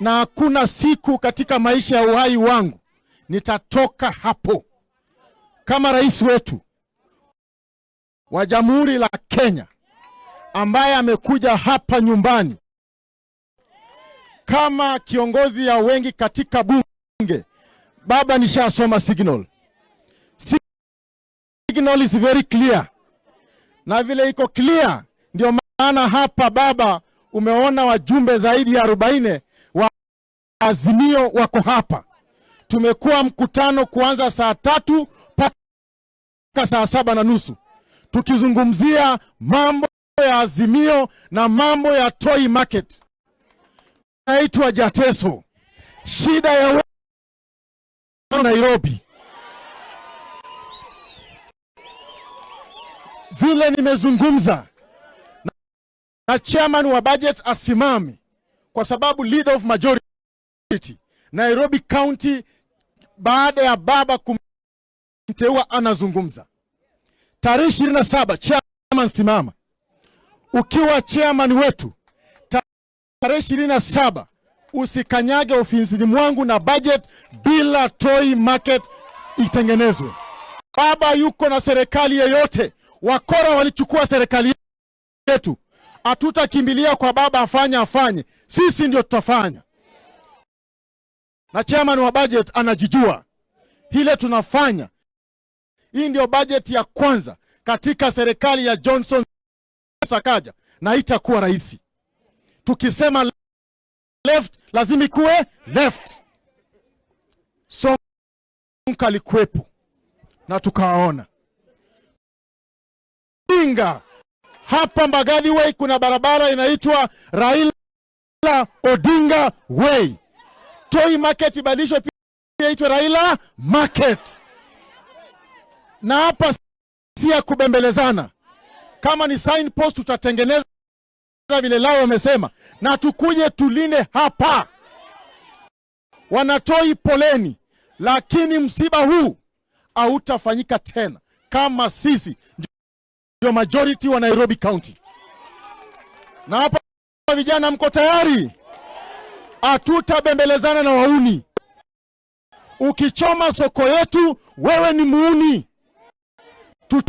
Na hakuna siku katika maisha ya uhai wangu nitatoka hapo kama rais wetu wa Jamhuri la Kenya ambaye amekuja hapa nyumbani kama kiongozi ya wengi katika bunge. Baba, nishasoma signal. Signal is very clear, na vile iko clear ndio maana hapa, baba, umeona wajumbe zaidi ya 40 wa Azimio wako hapa. Tumekuwa mkutano kuanza saa 3 mpaka saa 7:30 tukizungumzia mambo ya Azimio na mambo ya Toi Market. Naitwa Jateso, shida ya Nairobi. Vile nimezungumza na chairman wa budget asimame, kwa sababu leader of majority Nairobi County, baada ya baba kumteua anazungumza tarehe 27. Chairman, simama ukiwa chairman wetu tarehe 27, usikanyage ofisini mwangu na budget bila Toi Market itengenezwe. Baba yuko na serikali yeyote, wakora walichukua serikali yetu. Hatutakimbilia kwa baba afanye afanye, sisi ndio tutafanya, na chairman wa budget anajijua ile tunafanya. Hii ndio budget ya kwanza katika serikali ya Johnson Sakaja na itakuwa rahisi. Tukisema left lazima ikuwe left. Sonko alikuwepo na tukaona Odinga hapa Mbagathi Way kuna barabara inaitwa Raila Odinga Way. Toi Market ibadilishwe pia itwe Raila Market. Na hapa si ya kubembelezana. Kama ni signpost tutatengeneza vile lao wamesema, na tukuje tulinde hapa. Wanatoi poleni, lakini msiba huu hautafanyika tena kama sisi ndio majority wa Nairobi County. Na hapa vijana, mko tayari? Hatutabembelezana na wauni. Ukichoma soko yetu, wewe ni muuni.